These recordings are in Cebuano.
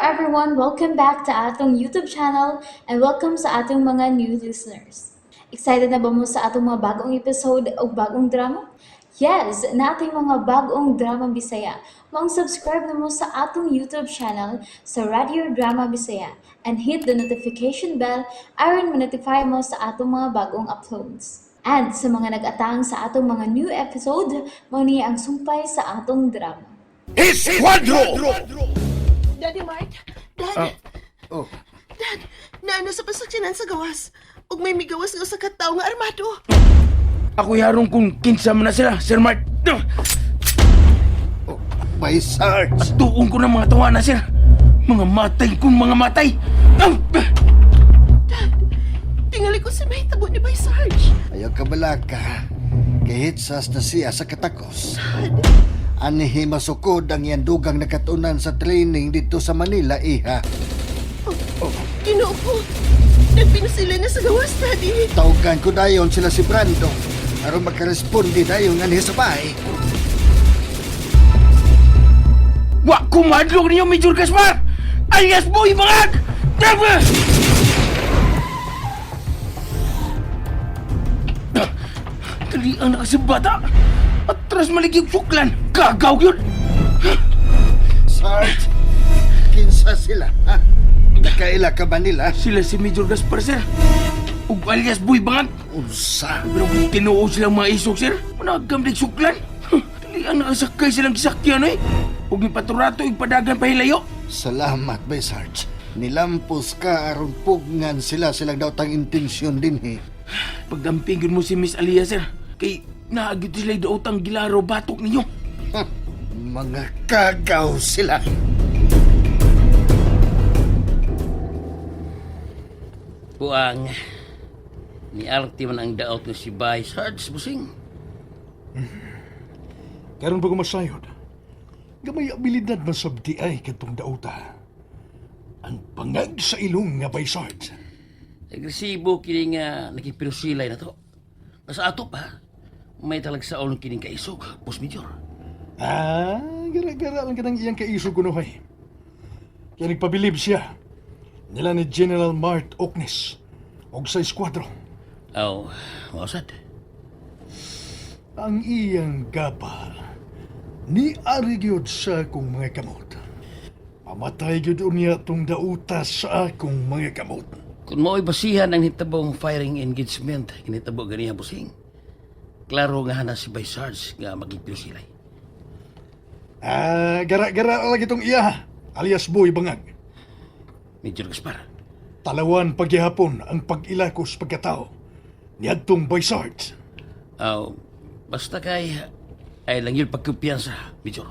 everyone! Welcome back to atong YouTube channel and welcome sa atong mga new listeners. Excited na ba mo sa atong mga bagong episode o bagong drama? Yes, nating mga bagong drama Bisaya. Maong subscribe na mo sa atong YouTube channel sa Radio Drama Bisaya and hit the notification bell aron ma-notify mo sa atong mga bagong uploads. And sa mga nag-atang sa atong mga new episode, mao ni ang sumpay sa atong drama. Esquadro! Daddy Mark? Dad? Oh, Dad, naano sa pasaksinan sa gawas? Ug may migawas nga usa ka tawo nga armado. Ako yarong kung kinsa man na sila, Sir Mark. oh, by Sarge. Tuon ko ng mga tawa na, sir. Mga matay kung mga matay. Ah! Tingali ko si may tabo ni Bay Sarge. Ayaw ka balaka. Kahitsas na siya sa katakos. Anihi masukod ang iyang dugang nakatunan sa training dito sa Manila, iha. Ginoo ko. Nagpinasila na sa gawas, Daddy. Tawagan ko dayon sila si Brando. Aron makaresponde dayon anhi sa bahay. Wa kumadlok ninyo, Major Gaspar! Alias Boy Bangag! Tama! Dali ang nakasibata! Atras maligig suklan! Gagaw yun! Sarge, kinsa sila, ha? Nakaila ka ba nila? Sila si Major Gaspar, sir. Ug alias Boy Bangag! Unsa? Pero kung tinuo silang mga isog, sir, managamlig suklan. Huh, Dali ang nakasakay silang gisakyan, eh. Huwag ni paturato, ipadagan pahilayo. Salamat, bay Sarge. Nilampos ka aron pugnan sila silang daotang intensyon din, eh. Pagdampingin mo si Miss Alia, sir, kay naagit sila daotang gilaro batok ninyo. Ha, mga kagaw sila. Kuang, ni Arte man ang daot nga si Bay Sarge, busing. Karon pa ko masayod. Gamay abilidad man sabdi ay kadtong dauta. Ang pangag sa ilong nga bay Sarge. Agresibo kini nga nakipirusilay na to. Sa ato pa, may talagsaon kining kaisog, Boss Major. Ah, gara-gara lang kanang iyang kaisog kunuhay. Kaya nagpabilib siya nila ni General Mart Oknes og sa eskwatro. Aw, mausad. Ang iyang gaba ni ari gyud sa akong mga kamot. Pamatay gyud unya tong dauta sa akong mga kamot. Kung mao'y basihan ang hitabong firing engagement, kinitabo ganiha, busing. Klaro nga hana si Bay Sarge nga magipirusilay. Ah, gara-gara lagi tong iya, alias Boy Bangag. Major Gaspar, Talawan pagyahapon ang pag-ilakos pagkatao. Niadtong by Sarge. aw, basta kay ay lang yun pagkumpiyansa, Major.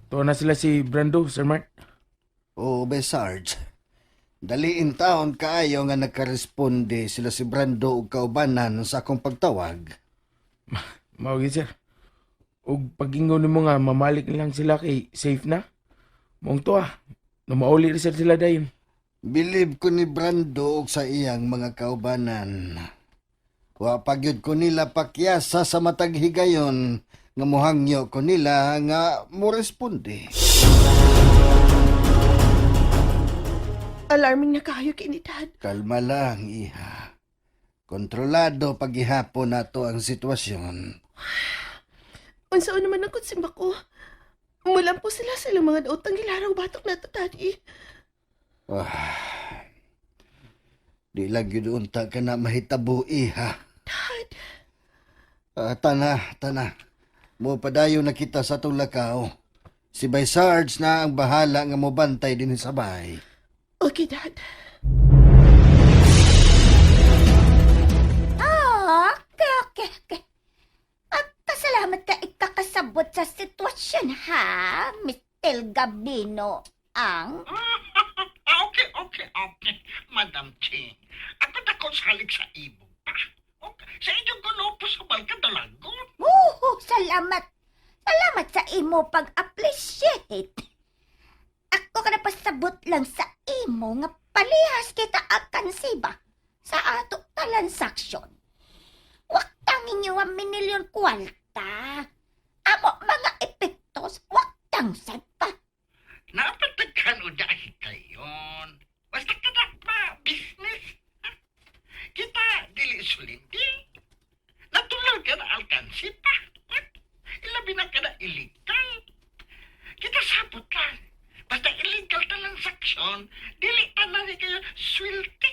Tuwa na sila si Brando, Sir Mark. Oo, bay Sarge. Daliin taon kaayo nga nakaresponde sila si Brando ug kaubanan sa akong pagtawag. Mao gyud, sir. Ug pagingon nimo nga mamalik lang sila kay safe na. Mong tuwa. Namauli rin sir sila dayon. Bilib ko ni Brando ug sa iyang mga kaubanan. Wa pagyud ko nila pakyasa sa matag higayon nga muhangyo ko nila nga moresponde. Alarming na kayo kini, Dad. Kalma lang, iha. Kontrolado paghihapon nato ang sitwasyon. Unsaon naman ang kutsimba ko? Mulan po sila sa ilang mga daotang gilaraw batok na to, Daddy. Ah, di lang gyud unta ka na mahitabo, iha. Dad, Ah, tana, tana. Mo padayon na kita sa atong lakaw. Si Bay Sarge na ang bahala nga mobantay din sa bahay. Okay, Dad. Ah, okay, okay, okay. At pasalamat ka ikakasabot sa sitwasyon, ha, Mr. Gabino. Ang Ah, okay, okay, okay. Madam Ching, ako dako salig sa ibog pa. Okay. Sa inyong gulo po sa Balkadalagon. Uhu, salamat. Salamat sa imo pag-appreciate. Ako ka na pasabot lang sa imo. mo nga palihas kita alkansi ba sa ato transaksyon. Waktang inyo ang minilyon kwalta. Amo mga epektos, waktang sad pa. Napatagkan o dahil kayon. Basta ka na pa, business. Ha? Kita, dili sulindi. Natural ka na alkansi pa. Ha? Ilabi na ka na illegal. Kita sabot lang. Basta illegal transaction, dili tanan kayo swerte.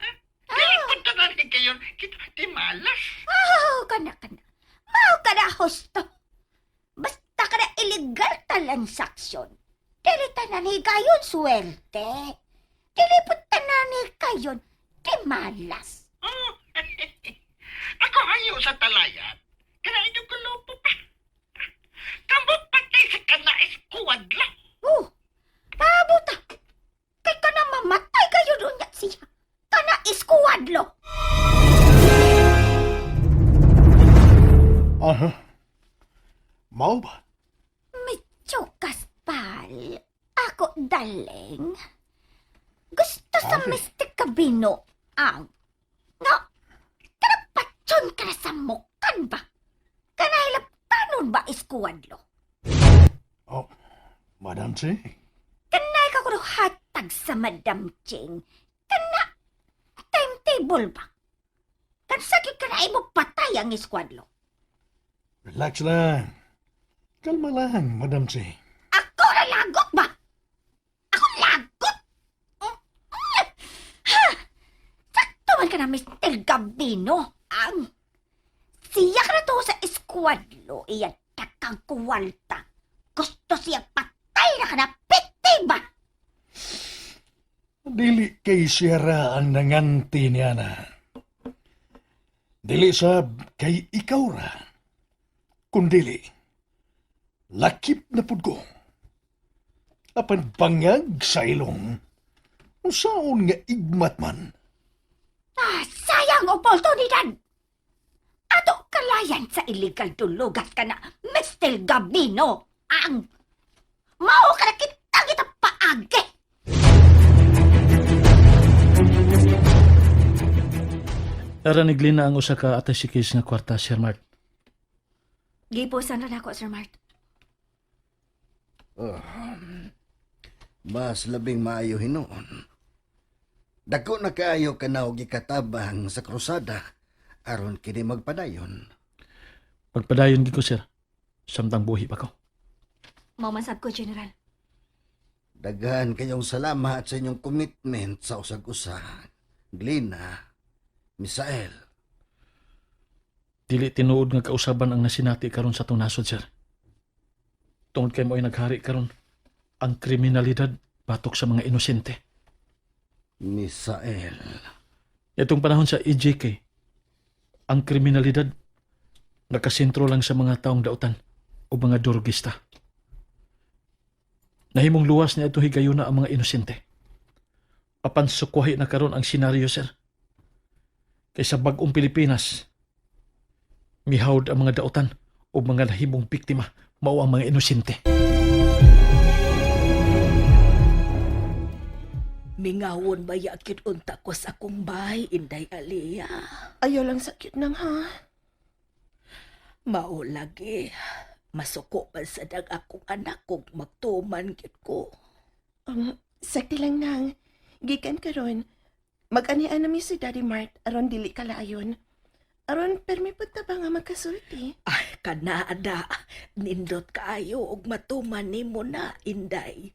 Ha? Dili po tanan kayo, kita di malas. Oh, kana kana. Mao ka na husto. Basta ka na illegal transaksyon. Dili tanan higayon swerte. Dili po tanan higayon di malas. Oh, ako hayo sa talayan. Kana inyong kulupo pa. Kamot patay sa kana eskuwadla. Oh, pabuta. Kay ka na mamatay kayo doon niya siya. Kana iskuwadlo. Aha. Mao ba? Medyo kaspal. Ako daling. Gusto sa Ate. Mr. Cabino ang... No, kana patson ka na sa mukan ba? Kana hilaptanon ba iskuwadlo? Oh, Madam Ching. Kanay ka kuno hatag sa Madam Ching. Kana timetable ba? Kan sakit ka na imo patay ang iskuwadlo. Relax lang. Kalma lang, Madam Ching. Ako na lagot ba? Ako lagot? Mm, mm. Ha! Sakto man ka na, Mr. Gabino. Ang siya ka na to sa eskuadlo. Iya takang kuwalta. Gusto siya patay na ka na piti ba? Dili kay Sierra ang nanganti niya na. Dili sab kay ikaw ra. Kundili, lakip na pud ko. Apan bangag sa ilong, usaon nga igmat man. Ah, sayang oportunidad! Ato kalayan sa illegal dulugat ka na, Mr. Gabino. Ang mao ka na kita kita paagi! Tara ni Glenna ang usa ka attaché case nga kwarta, Sir Mart. Gipusan na ako, Sir Mart. Oh. Mas labing maayo hinuon. Dako na kaayo ka na og gikatabang sa krusada aron kini magpadayon. Pagpadayon gid ko, sir. Samtang buhi pa ko. Mao man sab ko, General. Daghan kayong salamat sa inyong commitment sa usag-usa. Glina, Misael. Dili tinuod nga kausaban ang nasinati karon sa atong nasod, sir. Tungod kay mo'y naghari karon ang kriminalidad batok sa mga inosente. Misael. Itong panahon sa EJK, ang kriminalidad nakasentro lang sa mga taong dautan o mga durgista. Nahimong luwas ni atong higayuna ang mga inosente. Apan sukwahi na karon ang senaryo, sir. Kaysa bagong Pilipinas, mihawd ang mga dautan o mga nahimong biktima mao ang mga inosente. Mingawon ba yakit unta ko sa akong bahay, Inday Aliyah? Ayaw lang sakit nang ha. Mao lagi. Masuko man sa dag akong anak kung magtuman gid ko. Sakti lang nang. Gikan karon. Mag-anian na mi si Daddy Mart aron dili kalayon. Aron permi pud ta ba nga magkasulti. Ay, kanada. Nindot kaayo og matuman nimo na, Inday.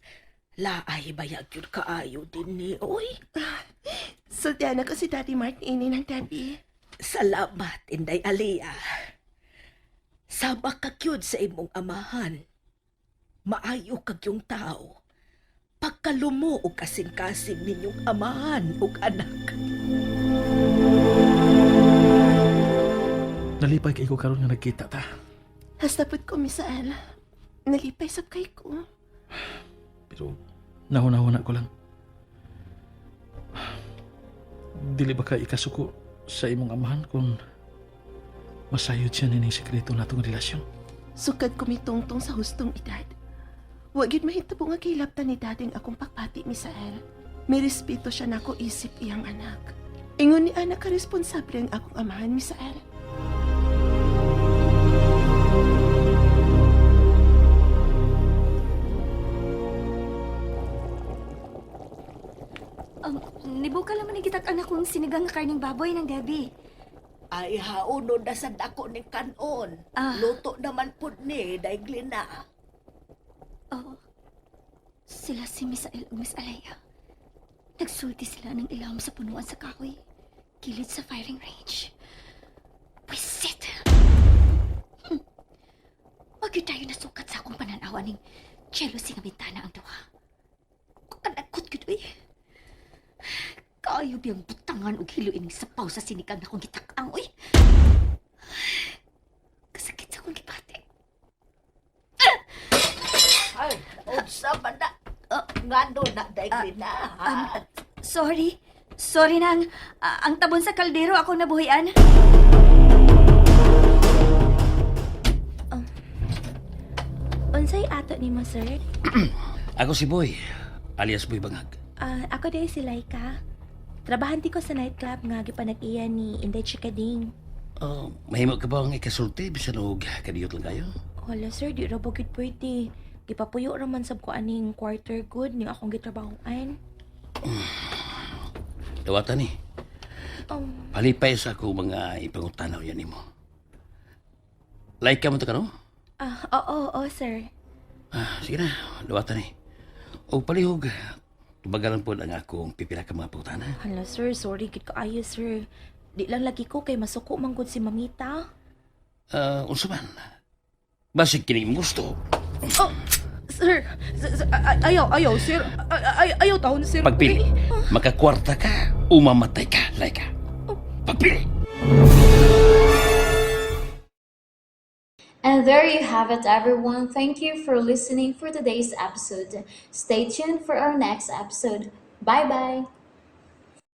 Laay bayag yun kaayo din ni, oy. Sultian ako si Daddy Mart ini ng Debbie. Salamat, Inday Aliyah. Sama ka gyud sa imong amahan. Maayo kag yung tao. Pagkalumo og kasing-kasing ninyong amahan ug anak. Nalipay kay ko karon nga nagkita ta. Hasta pud ko, Misael. Nalipay sab kay ko. Pero nahuna-huna ko lang. Dili ba ka ikasuko sa imong amahan kung masayod siya nining sekreto natong relasyon? Sukad kumitungtong sa hustong edad. Wa gyud mahitabo nga kilaptan ni dading akong pagpati, Misael. May respeto siya nako isip iyang anak. Ingon ni anak ka responsable ang akong amahan, Misael. Nibuka naman ni kitag anak kong sinigang nga karning baboy ng Debbie. Ay, hauno na sad ako ni kanon. Ah. Luto naman pud ni, daiglin na. Oh, sila si Misael ug Miss Alea. Nagsulti sila ng ilawom sa punuan sa kahoy, kilid sa firing range. Pwisit! Wag yun tayo nasukat sa akong pananawa ning jealousy nga bintana ang duha. Kanakot yun, uy. Kaayo biyang butangan og hiluin ng sapaw sa sinigang na akong gitakang, uy. Kasakit sa akong gibati. Ay, unsa man na? Ngano na, daiglin na, ha? Sorry. Sorry nang. Ah, ang tabon sa kaldero ako nabuhian. Unsay ato nimo, sir? Ako si Boy, alias Boy Bangag. Ah, ako dahil si Laika. Trabahante ko sa nightclub nga gipanag-iya ni Inday Chikading. Oh, mahimo ka bang ikasulti bisan og kadiyot lang kayo? Hala sir, di ra ba gid pwede. Gipapuyo ra man sab ko aning quarter good ning akong gitrabahoan. Dawatan ni. Palipay sa ako mga ipangutanaw yan nimo. Like ka mo to kano? Ah, oo, oo, sir. Ah, sige na, dawatan ni. Og palihog, tubagalan po ang akong pipila ka mga pangutana. Hala sir, sorry gid kaayo sir. Di lang lagi ko kay masuko man gud si mamita. Ah, unsa man? Basig kini imong gusto. Oh, sir, ayaw, ayaw, sir. Ay, ayaw taon, sir. Pagpili, makakwarta ka o mamatay ka, Laika. Pagpili! And there you have it, everyone. Thank you for listening for today's episode. Stay tuned for our next episode. Bye bye.